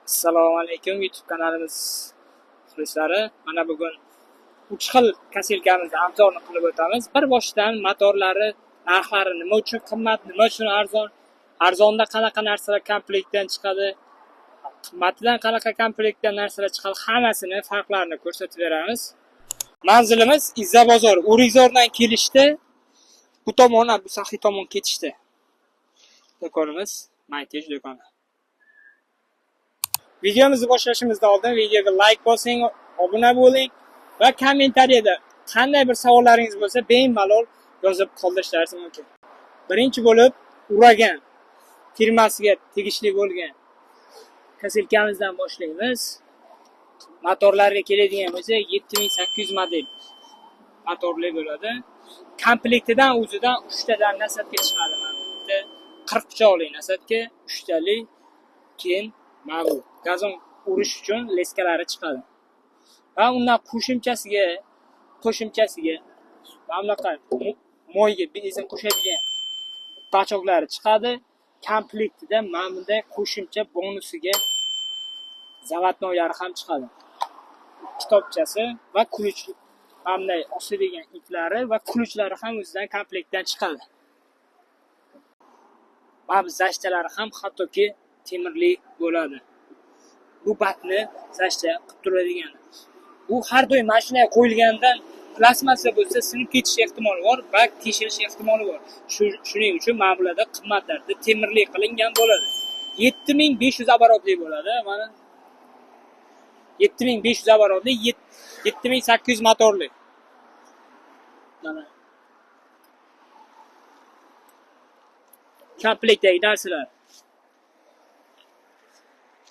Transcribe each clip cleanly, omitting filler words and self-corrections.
Assalomu alaykum YouTube kanalimiz muxlislari. Mana bugun 3 xil kosilkamizni obzorni qilib o'tamiz. Bir boshidan motorlari, narxlari nima uchun qimmat, nima uchun arzon, arzonda qanaqa narsalar komplektdan chiqadi, qimmatidan qanaqa komplektdan narsalar chiqadi, hammasini farqlarini ko'rsatib beramiz. Manzilimiz Izzabozor, O'rikzordan kelishda bu tomon, bu Saxiy tomon ketishda. Do'konimiz Maytej do'koni. Videomizni boshlashimizdan oldin videoga like bosing, obuna bo'ling va kommentariyada qanday bir savollaringiz bo'lsa bemalol yozib qoldirishlaringiz mumkin. Birinchi bo'lib Uragan firmasiga tegishli bo'lgan kosilkamizdan boshlaymiz. Motorlarga keladigan bo'lsa 7800 model motorli bo'ladi. Komplektidan o'zidan 3 tadan nasadga chiqadi. Mana bitta 40 pichoqli nasadga, 3 tali, keyin mana bu gazon urish uchun leskalari chiqadi. Va undan qo'shimchasiga mana bunaqa moyga benzin qo'shadigan bachoklari chiqadi. Komplektida mana bunday qo'shimcha bonusiga zavodnoylari ham chiqadi. Kitobchasi va ключ, mana bunday osilgan iplari va ключlari ham o'zidan komplektdan chiqadi. Mana bu zashtalari ham hattoki temirli bo'ladi. Bu batni zashta qilib turadigan. Bu har doim mashinaga qo'yilgandan plastmassa bo'lsa sinib ketish ehtimoli bor va teshilish ehtimoli bor. Shuning uchun mana bularda qimmatlarda temirli qilingan bo'ladi. 7500 aborotli bo'ladi. Mana 7500 aborotli, 7800 motorli. Mana komplektdagi narsalar.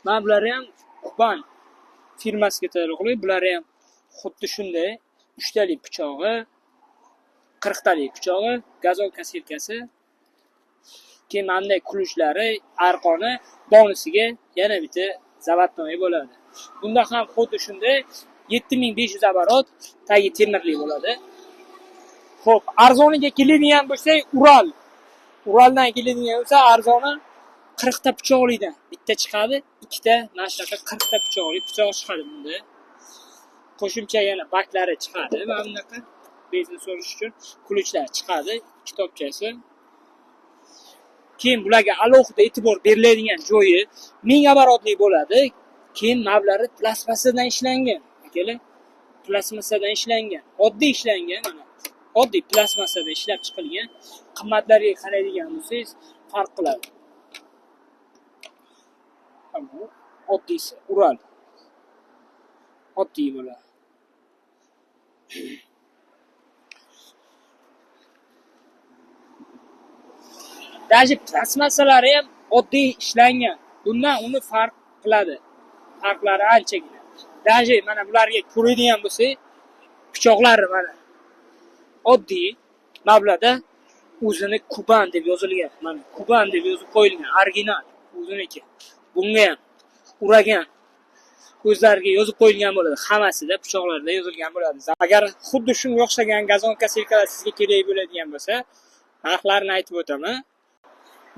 Mana bulari ham Kuban firmasiga taalluqli. Bulari ham xuddi shunday 3 talik pichog'i, 40 talik pichog'i, gazon kosilkasi, keyin mana bunday kulishlari, arqoni, bonusiga yana bitta zavodnoy bo'ladi. Bunda ham xuddi shunday 7500 aborot, tagi temirli bo'ladi. Xo'p, arzoniga keladigan bo'lsak, Ural. Uraldan keladigan bo'lsa, arzoni 40 ta pichoqlidan bitta chiqadi, ikkita mana shunaqa 40 ta pichoqli pichoq chiqadi bunda. Qo'shimcha yana baklari chiqadi, mana bunaqa benzin solish uchun ключlar chiqadi, kitobchasi. Keyin bularga alohida e'tibor beriladigan joyi 1000 aborotli bo'ladi. Keyin mablari plastmassadan ishlangan, akalar. Plastmassadan ishlangan, oddiy ishlangan, mana oddiy plastmassadan ishlab chiqilgan. Qimmatlariga qaraydigan bo'lsangiz farq qiladi. Bu oddiysi Ural. Oddiy bo'ladi. Даже plastmassalari ham oddiy ishlangan. Bundan uni farq qiladi. Farqlari anchagina. Даже mana bularga ko'radigan bo'lsak, pichoqlari mana oddiy mablag'da o'zini Kuban deb yozilgan. Mana Kuban deb yozib qo'yilgan, original o'ziniki. Bunga ham Uragan o'zlariga yozib qo'yilgan bo'ladi. Hammasida pichoqlarda yozilgan bo'ladi. Agar xuddi shunga o'xshagan gazon kosilkalar sizga kerak bo'ladigan bo'lsa, narxlarini aytib o'taman.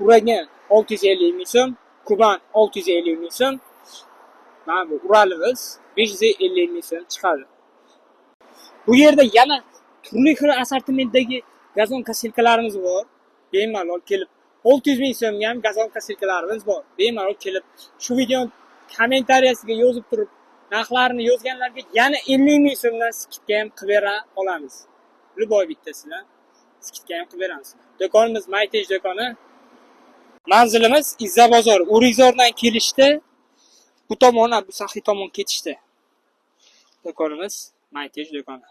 Uragan 650 ming so'm, Kuban 650 ming so'm. Mana bu Uralimiz 550 ming so'm chiqadi. Bu yerda yana turli xil assortimentdagi gazon kosilkalarimiz bor. Bemalol kelib 600 ming so'mga ham gazon kosilkalarimiz bor. Bemalol kelib shu videoni kommentariyasiga yozib turib, narxlarini yozganlarga yana 50 ming so'mdan skidka ham qilib bera olamiz. Любой bittasidan skidka ham qilib beramiz. Do'konimiz Maytej do'koni. Manzilimiz Izzabozor, O'rikzordan kelishda bu tomon, bu Saxiy tomon ketishda. Do'konimiz Maytej do'koni.